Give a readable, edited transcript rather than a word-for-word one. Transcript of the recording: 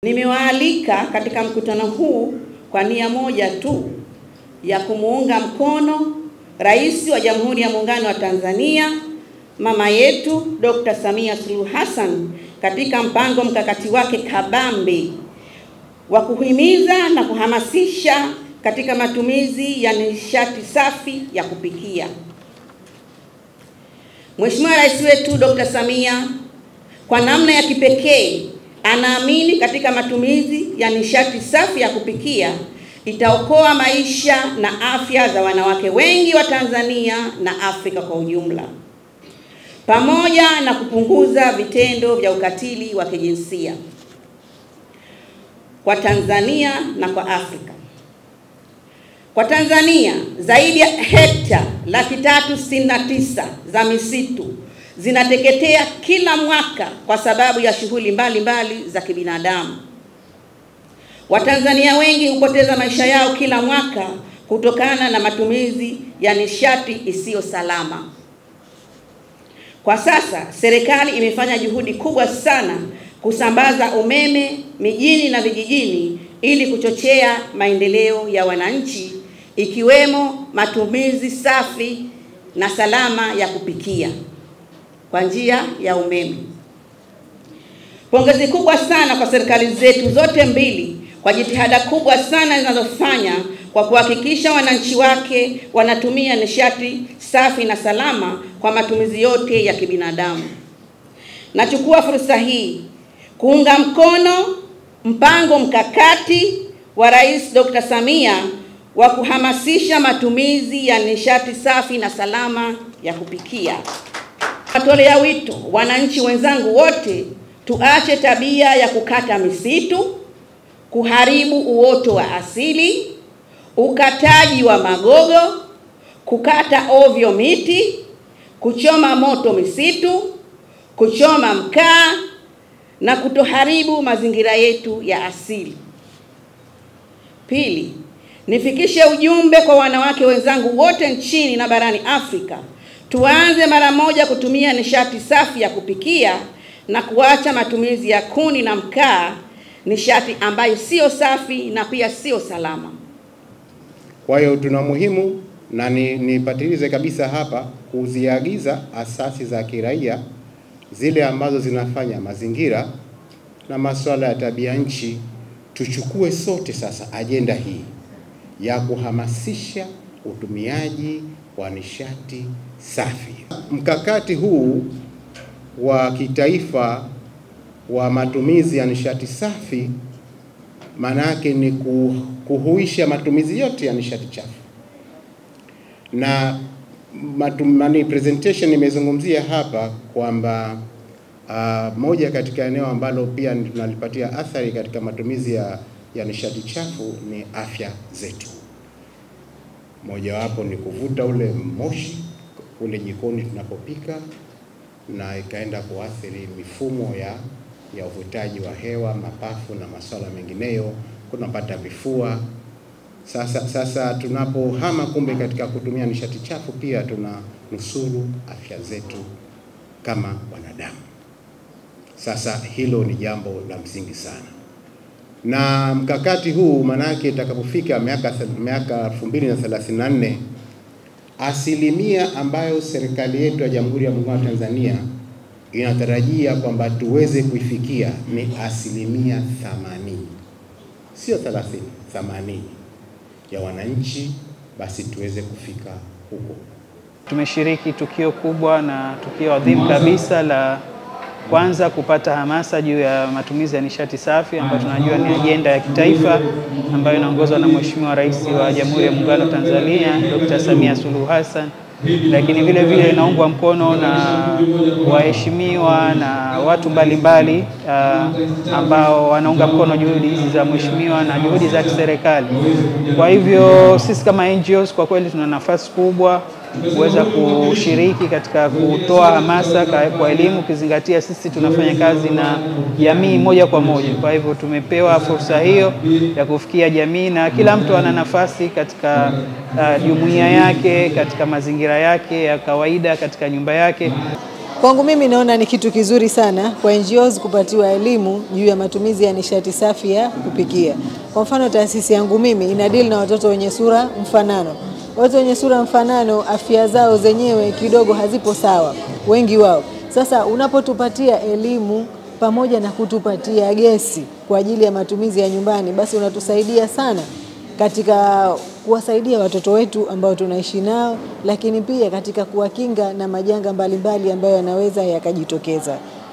Nimewaalika katika mkutano huu kwa nia moja tu ya kumuunga mkono Rais wa Jamhuri ya Muungano wa Tanzania, mama yetu Dr. Samia Suluhu Hassan katika mpango mkakati wake kabambe wa kuhimiza na kuhamasisha katika matumizi ya nishati safi ya kupikia. Mheshimiwa Rais wetu Dr. Samia kwa namna ya kipekee anaamini katika matumizi ya nishati safi ya kupikia itaokoa maisha na afya za wanawake wengi wa Tanzania na Afrika kwa ujumla, pamoja na kupunguza vitendo vya ukatili wa kijinsia kwa Tanzania na kwa Afrika. Kwa Tanzania, zaidi ya hekta 369,000 za misitu zinateketea kila mwaka kwa sababu ya shughuli mbalimbali za kibinadamu. Watanzania wengi hupoteza maisha yao kila mwaka kutokana na matumizi ya nishati isiyo salama. Kwa sasa serikali imefanya juhudi kubwa sana kusambaza umeme mijini na vijijini ili kuchochea maendeleo ya wananchi, ikiwemo matumizi safi na salama ya kupikia kwa njia ya umeme. Pongezi kubwa sana kwa serikali zetu zote mbili kwa jitihada kubwa sana zinazofanya kwa kuhakikisha wananchi wake wanatumia nishati safi na salama kwa matumizi yote ya kibinadamu. Nachukua fursa hii kuunga mkono mpango mkakati wa Rais Dr. Samia wa kuhamasisha matumizi ya nishati safi na salama ya kupikia. Natolea wito wananchi wenzangu wote tuache tabia ya kukata misitu, kuharibu uoto wa asili, ukataji wa magogo, kukata ovyo miti, kuchoma moto misitu, kuchoma mkaa na kutoharibu mazingira yetu ya asili. Pili, nifikishe ujumbe kwa wanawake wenzangu wote nchini na barani Afrika. Tuanze mara moja kutumia nishati safi ya kupikia na kuacha matumizi ya kuni na mkaa, nishati ambayo sio safi na pia sio salama. Kwa hiyo tuna muhimu na nipatilize kabisa hapa kuziagiza asasi za kiraia zile ambazo zinafanya mazingira na masuala ya tabia nchi, tuchukue sote sasa ajenda hii ya kuhamasisha utumiaji wa nishati safi. Mkakati huu wa kitaifa wa matumizi ya nishati safi maana yake ni kuhuisha matumizi yote ya nishati chafu. Na presentation nimezungumzia hapa kwamba moja katika eneo ambalo pia tunalipatia athari katika matumizi ya nishati chafu ni afya zetu. Mojawapo ni kuvuta ule moshi ule jikoni tunapopika, na ikaenda kuathiri mifumo ya uvutaji wa hewa, mapafu na masuala mengineyo, kunapata vifua. Sasa tunapohama kumbe katika kutumia nishati chafu pia tunanusuru afya zetu kama wanadamu. Sasa hilo ni jambo la msingi sana. Na mkakati huu manake itakapofika miaka 2034, asilimia ambayo serikali yetu ya Jamhuri ya Muungano wa Tanzania inatarajia kwamba tuweze kuifikia ni 80%, sio 30, 80 ya wananchi, basi tuweze kufika huko. Tumeshiriki tukio kubwa na tukio adhimu kabisa la kwanza kupata hamasa juu ya matumizi ya nishati safi ambayo tunajua ni ajenda ya kitaifa ambayo inaongozwa na Mheshimiwa Rais wa Jamhuri ya Muungano wa Tanzania Dr. Samia Suluhu Hassan, lakini vile vile inaungwa mkono na waheshimiwa na watu mbalimbali ambao wanaunga mkono juhudi hizi za mheshimiwa na juhudi za serikali. Kwa hivyo sisi kama NGOs kwa kweli tuna nafasi kubwa kuweza kushiriki katika kutoa hamasa kwa elimu, ukizingatia sisi tunafanya kazi na jamii moja kwa moja. Kwa hivyo tumepewa fursa hiyo ya kufikia jamii, na kila mtu ana nafasi katika jumuiya yake, katika mazingira yake ya kawaida, katika nyumba yake. Kwangu mimi naona ni kitu kizuri sana kwa NGOs kupatiwa elimu juu ya matumizi ya nishati safi ya kupikia. Kwa mfano, taasisi yangu mimi inadili na watoto wenye sura mfanano. Watoto wenye sura mfanano afya zao zenyewe kidogo hazipo sawa, wengi wao. Sasa unapotupatia elimu pamoja na kutupatia gesi kwa ajili ya matumizi ya nyumbani, basi unatusaidia sana katika kuwasaidia watoto wetu ambao tunaishi nao, lakini pia katika kuwakinga na majanga mbalimbali ambayo yanaweza yakajitokeza.